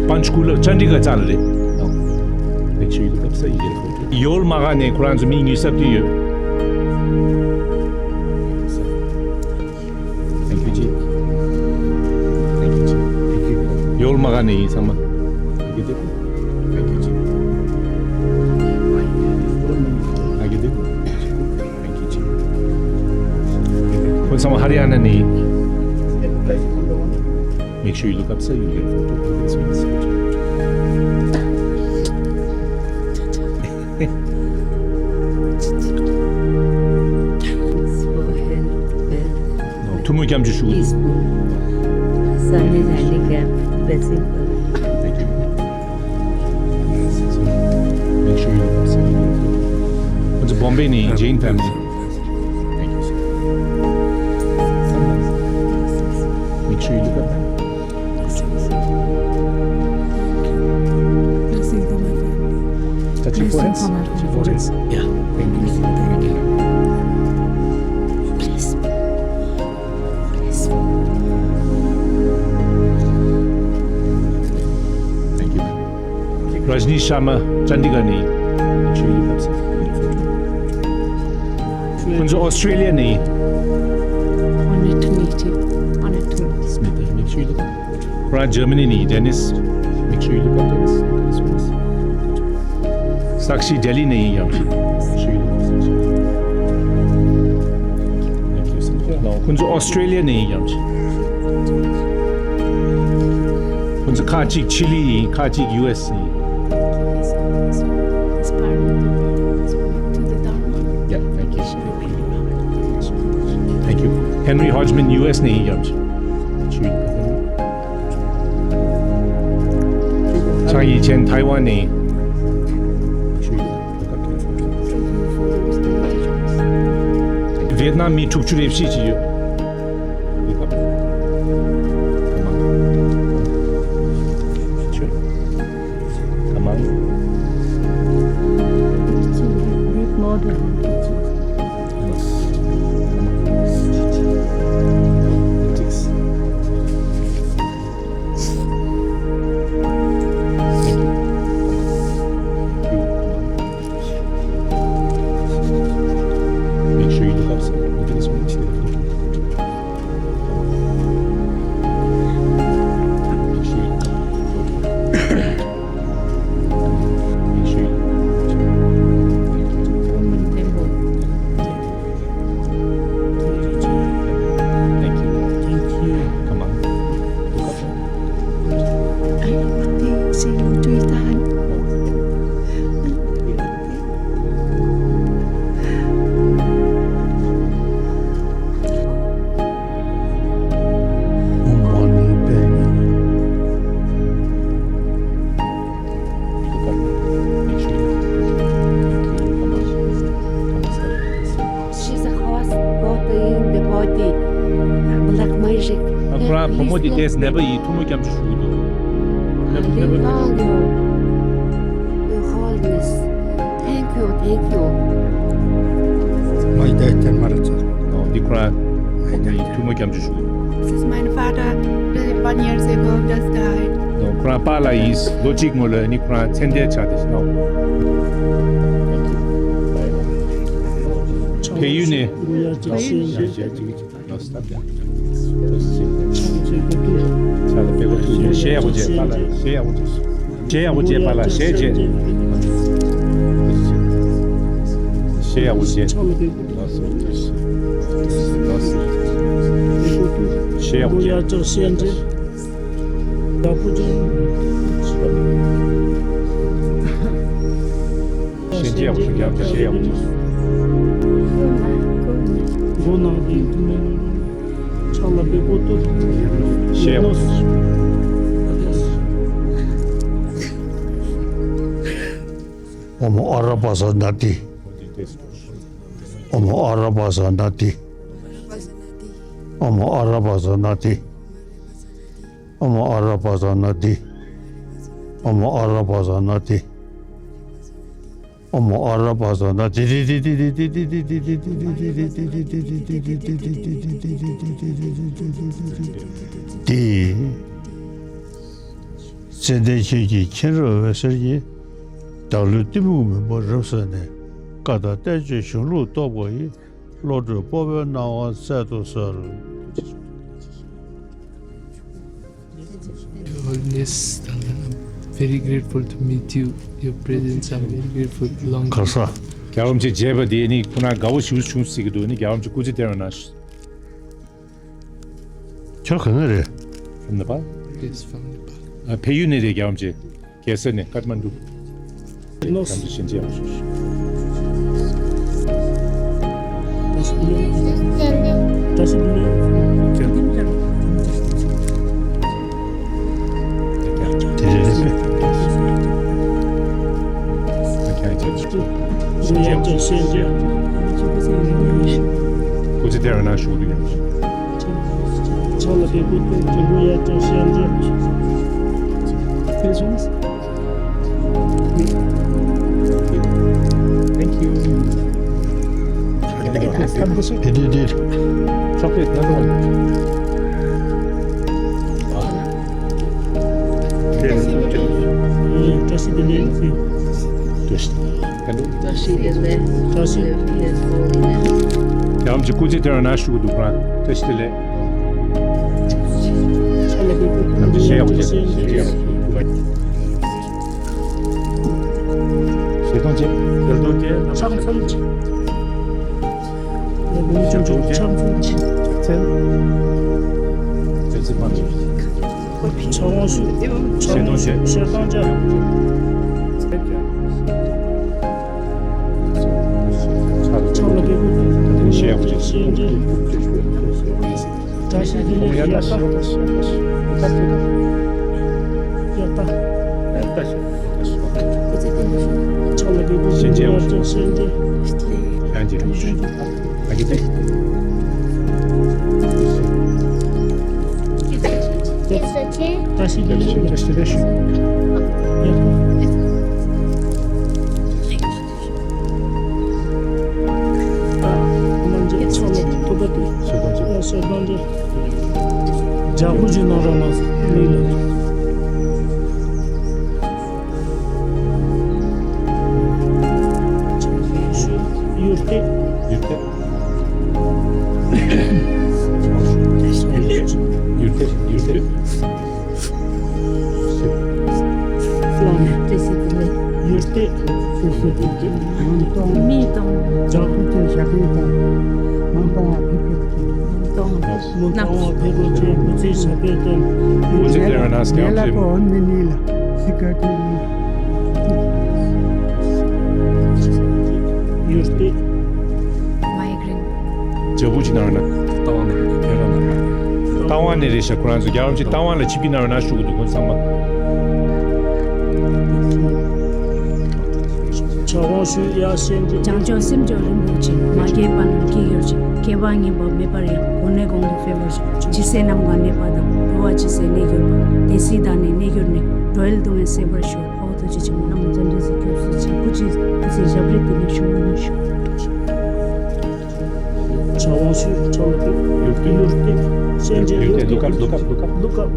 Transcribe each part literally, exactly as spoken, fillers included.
Panchkula Chandigarh ཙམ་རེད། Make sure you look upside, you get a photo. ཡོལ་མ་ག་ནས་ཁོ་རང་ཚོ་མི་ཉུས་སྲབ་དུ་ཡོད། Thank you, Chief. Thank you, Chief. Thank you. ཡོལ་མ་ག་ནས་ཡིན་ཚང་མ། Thank you, Chief. Thank you, Chief. Thank you, Chief. Thank you, Chief. ཁོང་ཚང་མ་ཧ་རི་ཡ་ན་ནས་ཡིན། Make sure you look upside, you get a photo. This one is ཐུགས་སྨོན་སྐྱབས་འཇུག་ཞུ། Peaceful. Sun is handicap, blessing for you. Thank you. Make sure you look upside. ཁོང་ཚོ་བོམ་བེ་ནས་Jain family. Thank you, sir. Make sure you look up there. Blessing for my family. Touch your foreheads. Blessing for my family. Foreheads. Yeah. Thank you. Thank you. Thank you. Rajni Sharma, Chandigarh ནས། ཁོང་ཚོ་Australia ནས། Honored to meet you. Honored to meet you. Make sure you look up. ཁོ་རང་Germany ནས། Dennis, make sure you look up, Dennis. Sakshi, Delhi ནས་ཡིན་ཡང་། Make sure you look up, Sakshi. Thank you, sir. ཁོང་ཚོ་Australia ནས་ཡིན་ཡང་། ཁོང་ཚོ་ཁ་ཅིག་ཆི་ལི་ཡིན། ཁ་ཅིག་ཡུ་ཨེས་ཡིན། Yeah, thank you. Thank you. Henry Hodgman, ཡུ་ཨེས་ནས་ཡིན་ཡང་། ཆང་ཡི་ཆེན་ཐའེ་ཝན་ནས། ཝེད་ནམ་མི་དྲུག་ཅུ་རེ་བཞི་ཅིག་ཡོད། Come on. Make sure you look up some. Look at this one. She's a horse, both in the body, black magic. ཁོ་རང་བུ་མོ་དེ་ཏོག་ཙམ་ནད་པ་ཡིན། ཐུགས་སྨོན་སྐྱབས་འཇུག་ཞུ་གི་འདུག་ནད་པ་ནད་པ། Long you, your wholeness. Thank you, thank you. My dad and Maritza. འདི་ཁོ་རང་བུ་མོ་ཡིན། ཐུགས་སྨོན་སྐྱབས་འཇུག་ཞུ་གི་འདུག This is my father, one years ago, just died. ཁོ་རང་པཱ་ལགས་ཡིན། ལོ་གཅིག་སྔོན་ལ་ནི་ཁོ་རང་མཚན་ལྡན་ཆགས་ཏེ་ནོ། བལ་ཡུལ་ནས། ཕྱག་ལ་དཔེ་གོ་ཐུག་ནས་གཞས་ཡག་པོ་བྱས། པཱ་ལགས་གཞས་ཡག་པོ་བྱས། པཱ་ལགས་གཞས་ཡག་པོ་བྱས། པཱ་ལགས་གཞས་བྱས། གཞས་ཡག་པོ་བྱས། གཞས་ཡག་པོ་བྱས། ཡག་པོ་བྱས། གཞས་བྱས་ཡག་པོ་བྱས། ཡག་པོ་བྱས། མགོ་ནང་དུ་ཡིན་དུ་མེད། ཕྱག་ལ་འབེབས་པོ་ཏུ། གཞས་ཡག་པོ་བྱས། ཨོཾ་ཨ་ར་པ་ས་ན་ཏི། ཨོཾ་ཨ་ར་པ་ས་ན་ཏི། ཨོཾ་ཨ་ར་པ་ས་ན་ཏི། ཨོཾ་ཨ་ར་པ་ས་ན་ཏི། ཨོཾ་ཨ་ར་པ་ས་ན་ཏི། ཨོཾ་ཨ་ར་པ་ས་ན་ཏི། ཏི། ཙན་དན་ཁྱེད་ཀྱི་མཁྱེན་རབ་འོད་ཟེར་གྱིས། བདག་བློའི་གཏི་མུག་མུན་པ་རབ་བསལ་ནས། བཀའ་དང་བསྟན་བཅོས་གཞུང་ལུགས་རྟོགས་པ་ཡི། བློ་གྲོས་སྤོབས་པའི་སྣང་བ་སྩལ་དུ་གསོལ། Your Holiness, I'm very grateful to meet you. Your presence, I'm very grateful. Long གར་ས། རྒྱལ་བ་རིན་པོ་ཆེ་མཇལ་བ་དེ་ནི་ཁོ་ན་དགའ་བོ་ཞེ་པོ་བྱུང་ཟེར་གྱི་འདུག་ནི་རྒྱལ་བ་རིན་པོ་ཆེ་སྐུ་ཚེ་བརྟན་པ་གནང་ཞུ། ཁྱོད་ག་ནས་རེད། From Nepal. Yes, from Nepal. ཨ་ཕ་ཡུལ་ནས་རེད་རྒྱལ་བ་རིན་པོ་ཆེ། རྒྱལ་ས་ནས་ཀཏ་མན་ཌུ། བཀྲ་ཤིས་བདེ་ལེགས། བཀྲ་ཤིས་བདེ་ལེགས། དེ་རེད། སྐུ་ཚེ་བརྟན་པ་གནང་ཞུ་གི་འདུག་ཡང་། ཕྱག་ལ་འདེགས་པའི་ཐུགས་ཀྱི་འགྲོ་ཡ་ཅན་ཤན་འབྱེད། Thank you. It, it, it. Chocolate, another one. བཀྲ་ཤིས་བདེ་ལེགས། བཀྲ་ཤིས་བདེ་ལེགས། བཀྲ་ཤིས་བདེ་ལེགས། བཀྲ་ཤིས་བདེ་ལེགས། ཡང་ཅིག་སྐུ་ཚེ་བརྟན་པ་གནང་ཞུ་གི་འདུག་ཁོ་རང་བཀྲ་ཤིས་བདེ་ལེགས། ཡང་ཅིག་ཞལ་ཡག་པོ་བྱས། ཞལ་ཡག་པོ་བྱས། ཞལ་གདོང་བཅས། ཞལ་གདོང་བཅས། ཕྱག་མཚན་བཅས། ཕྱག་མཚན་བཅས། ཕྱག་མཚན། ཕྱག་མཚན་མ་མེད། ཕྱག་དབང་ཞུ། ཞལ་གདོང་བཅས། ཞལ་གདོང་བཅས། ཕྱག་ལ་འདེགས་པའི་ཐུགས་ཀྱི་འགྲོ་ཡ་ཅན་ཤན་འབྱེད། བཀྲ་ཤིས་བདེ་ལེགས། ཡག་པ། ཡག་པ། ཕྱག་ལ་འདེགས་པའི་ཐུགས་ཀྱི་འགྲོ་ཡ་ཅན་ཤན་འབྱེད། ཡང་ཅིག་ཨ་ཀི་ཏེ། བཀྲ་ཤིས་བདེ་ལེགས། བཀྲ་ཤིས་བདེ་ལེགས། ཡག་པ། ཨ། རྣམ་འབྱེད་ཕྱག་ལ་ཐུག་པ་དེ། ཞལ་གདོང་བཅས། ཞལ་གདོང་བཅས། ལྗགས་ཁུ་ཅིག་གནང་རོགས་གནང་། ལགས་ལགས། གཡུར་དེད། གཡུར་དེད། གཡུར་དེད། གཡུར་དེད། གཡུར་དེད། གཡུར་དེད། མི་གཏོང་། ལྗགས་ཁུ་ཅན་ཞབས་པད་བརྟན། མི་གཏོང་བ་ཕེབས་པའི་མི་གཏོང་བ་ཕེབས་པའི་སྐུ་ཚེ་ཞབས་པད་བརྟན། སྐུ་ཚེ་བརྟན་པ་གནང་། ལས་ལ་གོ་འོན་མི་ནི་ལ་སི་ཀ་ཏི་གཡུར་དེད། མའི་གྷི་རེན། ལྗགས་ཁུ་ཅིག་གནང་རོགས་གནང་། རྟ་དབང་ནས་རེད། ཁྱེད་རང་གནང་རོགས་གནང་། རྟ་དབང་ནས་རེད་ཤག་ཁོ་རང་ཚོ་རྒྱལ་བ་རིན་པོ་ཆེ་རྟ་དབང་ལ་ཆིབས་བསྒྱུར་གནང་རོགས་གནང་ཞུ་གི་འདུག་ཁོང་ཚང་མ། ཕྱག་དབང་ཞུ་ཡ་ཤན་འབྱེད། བྱང་ཆུབ་སེམས་མཆོག་རིན་པོ་ཆེ། མ་སྐྱེས་པ་རྣམས་སྐྱེ་གྱུར་ཅིག་སྐྱེས་པ་ངེས་པ་མེད་པར་ཡང་། གོང་ནས་གོང་དུ་འཕེལ་བར་ཤོག་ཇི་སྲིད་ནམ་མཁའ་གནས་པ་དང་། འགྲོ་བ་ཇི་སྲིད་གནས་གྱུར་པ། དེ་སྲིད་བདག་ནི་གནས་གྱུར་ནས། འགྲོ་བའི་སྡུག་བསྔལ་སེལ་བར་ཤོག་ཨོ་ཐུགས་རྗེ་ཆེན་པོ། ན་མོ་ཙནྡྲ་སི། སྐྱབས་སུ་མཆི། སྐུ་མཁྱེན། སྐུ་ཚེ་ཞབས་པད་བརྟན་ནས་བཞུགས་གནང་ཤོག་ཕྱག་དབང་ཞུ། ཕྱག་ལ་འདེགས། གཡུར་དེད། གཡུར་དེད། ཤན་འབྱེད། གཡུར་དེད། གཡུར་དེད། ལུག་ཁབ། ལུག་ཁབ། ལུག་ཁབ།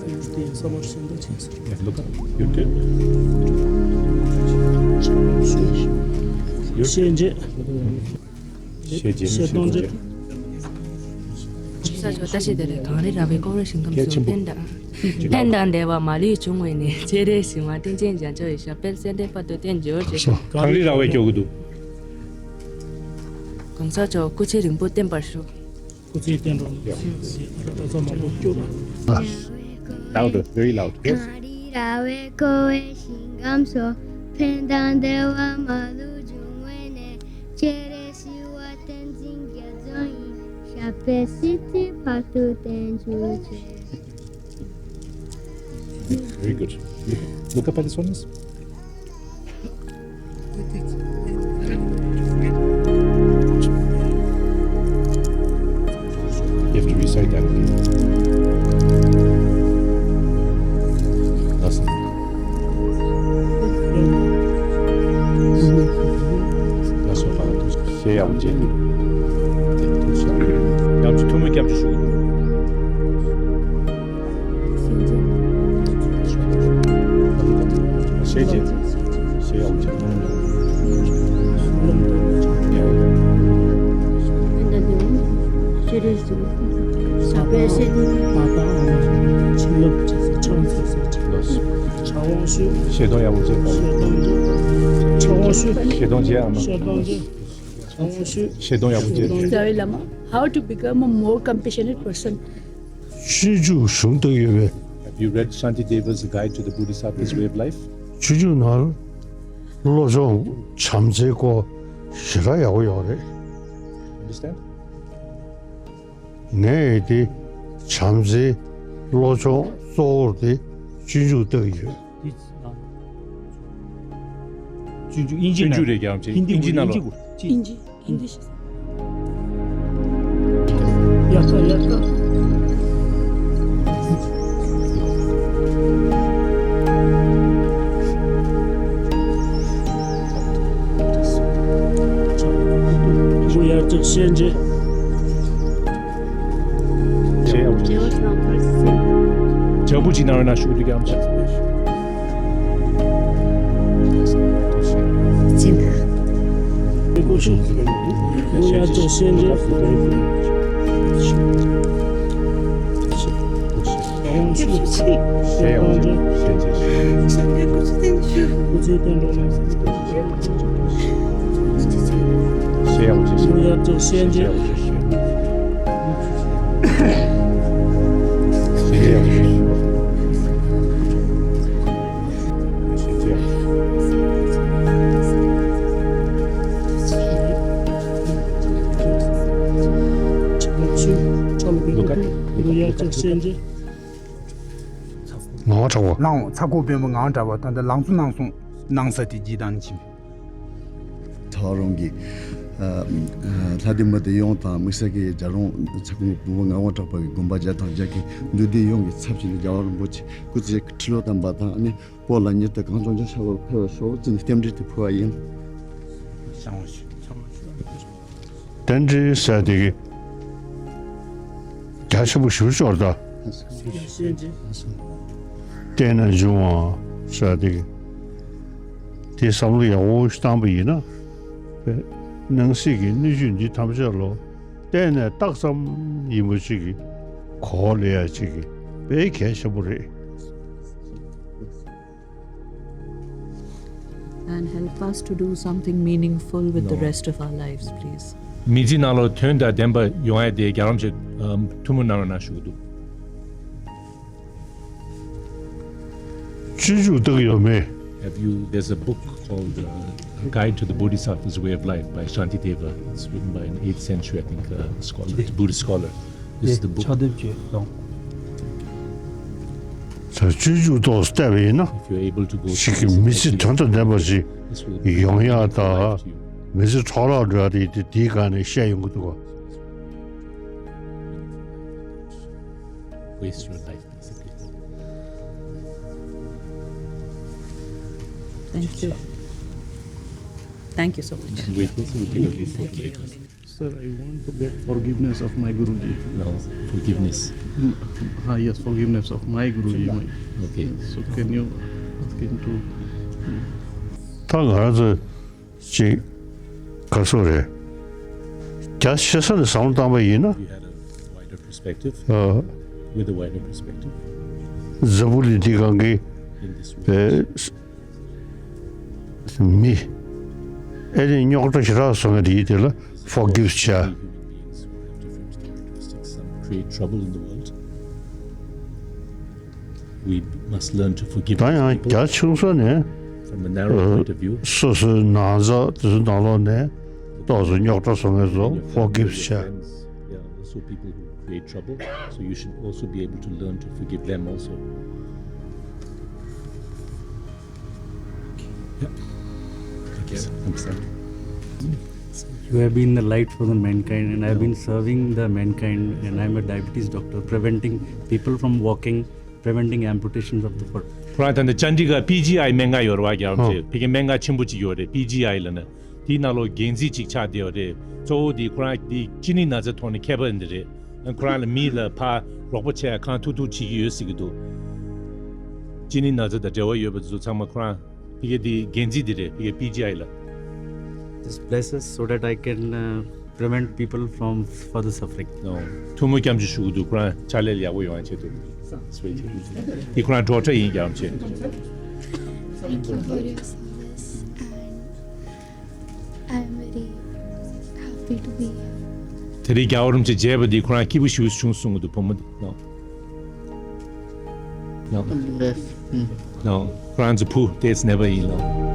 གཡུར་དེད། ས་མར་ཤན་འབྱེད། ལུག་ཁབ། གཡུར་དེད། གཡུར་དེད། ཤན་འབྱེད། ཤན་འབྱེད། ཤན་འབྱེད། ཤན་འབྱེད། ས་མཆོག་བཀྲ་ཤིས་བདེ་ལེགས། གངས་རི་ར་བས་བསྐོར་བའི་ཞིང་ཁམས་སུ། གལ་ཆེན་པོ། བསྟན་དང་། བསྟན་དང་འདས་པ་མ་ལུས་འབྱུང་བའི་གནས། སྤྱན་རས་གཟིགས་དབང་བསྟན་ཆེན་རྒྱ་མཚོ་ཡི། ཞབས་པད་སྲིད་མཐའི་བར་དུ་བརྟན་གྱུར་ཅིག་གངས་རི་ར་བས་སྐྱོར་གྱི་འདུག་གོང་ས་མཆོག་སྐུ་ཚེ་རིང་པོ་བརྟན་པར་ཤོག་སྐུ་ཚེ་བརྟན་རོགས། ཡ། ད་ཚོ་མང་པོ་སྐྱོར། Louder, very loud. གངས་རི་ར་བས་བསྐོར་བའི་ཞིང་ཁམས་སུ། བསྟན་དང་འདས་པ་མ་ལུས་འབྱུང་བའི་གནས། སྤྱན་རས་གཟིགས་དབང་བསྟན་འཛིན་རྒྱ་མཚོ་ཡི། ཞབས་པད་སྲིད་མཐའི་བར་དུ་བརྟན་གྱུར་ཅིག Very good. Look up at the sun. You have to recite that again. That's that's what I do. ཞེས་ཡང་བརྗོད། ཡང་ཅིག་ཐུགས་སྨོན་སྐྱབས་འཇུག་ཞུ། ཤེས་དོན་ཡག་པོ་བྱེད། ཤེས་དོན་བྱེད་ཨ་མ། ཤེས་དོན་བྱེད། ཤེས་དོན་ཡག་པོ་བྱེད། རྩ་བའི་བླ་མ། How to become a more compassionate person. སྤྱོད་འཇུག་གཞུང་བཏགས་ཡོད་པས། Have you read Shanti Deva's Guide to the Buddhist Office Way of Life? སྤྱོད་འཇུག་ནང་བློ་སྦྱོང་བྱམས་བརྩེའི་སྐོར་ཞེ་དྲག་ཡག་པོ་ཡོད་རེད། Understand? ངས་དེ་བྱམས་བརྩེའི་བློ་སྦྱོང་གཙོ་བོར་དེ་སྤྱོད་འཇུག་བཏགས་ཡོད། སྤྱོད་འཇུག་དབྱིན་ཇི་ནང་། སྤྱོད་འཇུག་རེད་ཀྱང་ཧིན་དི་ཧིན་དི་ནང་ལོ། ཧིན་དི་ཧིན་དི་ཞིག་བྱས་ཡག་པོ་བྱས། བྱས་པོ་ཅིག་གནང་རོགས་གནང་ཞུ་གི་འདུག་ཀྱང་བྱས། ངག་དབང་གྲགས་པ། ལགས་འོང་། ཚ་ཁོ་དཔོན་པོ་ངག་དབང་གྲགས་པ་ད་ལྟ་ལང་ཚོ་གནང་སོང་། གནང་ས་དེ་བརྗེད་བཏང་ཕྱིན། ད་རུང་གི་ཨ་ཨ་ལྷ་སྡེ་མི་སྡེ་ཡོངས་དང་དམིགས་བསལ་གྱི་རྒྱལ་རོང་ཚ་ཁོ་དཔོན་པོ་ངག་དབང་གྲགས་པ་གི་དགོན་པ་བརྒྱ་དང་བརྒྱ་གི་འདུས་སྡེ་ཡོངས་ཀྱི་ཚབ་བྱས་ནས་རྒྱལ་བ་རིན་པོ་ཆེ་སྐུ་ཚེ་ཁྲི་ལོ་དམ་པ་དང་ཨ་ནི་བོད་ལ་མྱུར་དུ་གངས་ལྗོངས་ལྗོངས་ཤར་བར་ཕེབས་པར་ཤོག་ཅེས་ནས་རྟེན་འབྲེལ་དེ་ཕུལ་བ་ཡིན། རྟེན་འབྲེལ་ཟེར་དེ་གི་རྒྱ་ཆེན་པོ་ཞེ་པོ་ཅིག་ཡོད་རེད་ད། བརྟེན་ནས་འབྱུང་བ་ཟེར་དེ་གི་དེ་བསམ་བློ་ཡག་པོ་ཞིག་བཏང་པ་ཡིན་ན། སྣང་སྲིད་ཀྱི་སྣོད་བཅུད་འདི་ཐམས་ཅད་ལོ་བརྟེན་ནས་རྟགས་ཙམ་ཡིན་པ་ཅིག་གི་གོ་བ་ལེན་ཡ་ཅིག་གི་དཔེ་གལ་ཆེན་པོ་རེད། And help us to do something meaningful with the rest of our lives, please. མི་ཚེ་ནང་ལོ་དོན་དང་ལྡན་པ་ཡོང་ཡ་དེ་རྒྱལ་བ་རིན་པོ་ཆེ་ཐུགས་སྨོན་གནང་རོགས་གནང་ཞུ་གི་འདུག་སྤྱོད་འཇུག་བཏགས་ཡོད་མེད། Have you, there's a book called uh, Guide to the Bodhisattva's Way of Life by Shantideva. It's written by an eighth century, I think, uh, scholar, Buddhist scholar. This is the book. ཕྱག་དེབ་ཅིག་དང་། ད་སྤྱོད་འཇུག་ཏོག་ཙམ་བལྟས་པ་ཡིན་ན། If you're able to go ཞིག་གི་མི་ཚེ་དོན་དང་ལྡན་པ་ཞིག་ཡོང་ཡག་དང་། མི་ཚེ་འཕྲོ་བརླག་འགྲོ་ཡག་དེ་དེ་དེའི་སྒང་ནས་བཤད་ཡོང་གི་འདུག་ག Waste your life, basically. Thank you. Thank you so much. Witness and thank you. Sir, I want to get forgiveness of my Guruji. No, forgiveness. Mm, ah, yes, forgiveness of my Guruji. My, okay. So can you ask him to? ད་ང་རང་ཚོ་ཅིག་ག་སོ་རེད། རྒྱ་ཆེ་ས་ནས་བསམ་བློ་བཏང་པ་ཡིན་ན། If you had a wider perspective, ཨ། With a wider perspective, འཛམ་བུ་གླིང་འདི་སྒང་གི in this world, ཨེ། མི། ཨེ་ནི་རྙོག་དྲ་ཞེ་དྲག་བཟོ་མཁན་དེ་ཡིན་དེ་ལ་forgive བྱ། Human beings who have different characteristics, some create trouble in the world. We must learn to forgive ད་ཡང་རྒྱ་ཆུང་ས་ནས་from a narrow point of view, སོ་སོའི་ནང་ཚགས་དེ་ཚོའི་ནང་ལོགས་ནས་ཏོག་ཙམ་རྙོག་དྲ་བཟོ་མཁན་ཚོ་forgive བྱ། Friends, there are also people who create trouble, so you should also be able to learn to forgive them also. Yeah. Okay, sir. Understand. You have been the light for the mankind, and I've been serving the mankind, and I'm a diabetes doctor, preventing people from walking, preventing amputations of the foot. ཁོ་རང་ད་ལྟ་ཅན་ཌི་གྷར་པི་ཇི་ཨའི་སྨན་ཁང་ཡོད་རེད་བ། རྒྱལ་བ་ཨོ། ཆེ་ཕ་གི་སྨན་ཁང་ཆེན་པོ་གཅིག་ཡོད་རེད། པི་ཇི་ཨའི་ལབ་ནས། དེའི་ནང་ལོགས་འགན་འཛིན་གཅིག་ཆགས་བསྡད་ཡོད་རེད། གཙོ་བོ་དེ་ཁོ་རང་དེ་གཅིན་སྙི་ན་ཚ་ཐོག་ནས་མཁས་པ་འདི་རེད། ཁོ་རང་ལ་མི་ལ་ཕར་རོགས་པ་བྱས་གང་ཐུབ་ཐུབ་བྱེད་ཀྱི་ཡོད་ཟེར་གྱི་འདུག་གཅིན་སྙི་ན་ཚ་དང་འབྲེལ་བ་ཡོད་པ་དེ་ཚོ་ཚང་མ་ཁོ་རང་ཕ་གི་དེ་འགན་འཛིན་དེ་རེད། ཕ་གི་པི་ཇི་ཨའི་ལ། This blesses so that I can uh, prevent people from further suffering. ཐུགས་སྨོན་སྐྱབས་འཇུག་ཞུ་གི་འདུག་ཁོ་རང་ཕྱག་ལས་ཡག་པོ་ཡོང་ཡ་ཆེད་དུ། དེ་ཁོ་རང་ཌོག་ཊར་ཡིན། རྒྱལ་བ་ཆེ། Thank you for your service, and I am very happy to be here. དེ་རིང་རྒྱལ་བ་རིན་པོ་ཆེ་མཇལ་བ་འདིས་ཁོ་རང་སྐྱིད་པོ་ཞེ་པོ་བྱུང་གསུང་གི་འདུག་བུ་མོ་འདི། No. No. Yes. Mm. No. ཁོ་རང་ཚོ་བུ་དེ་ཚོ་ནེ་བར་ཡིན་ནོ།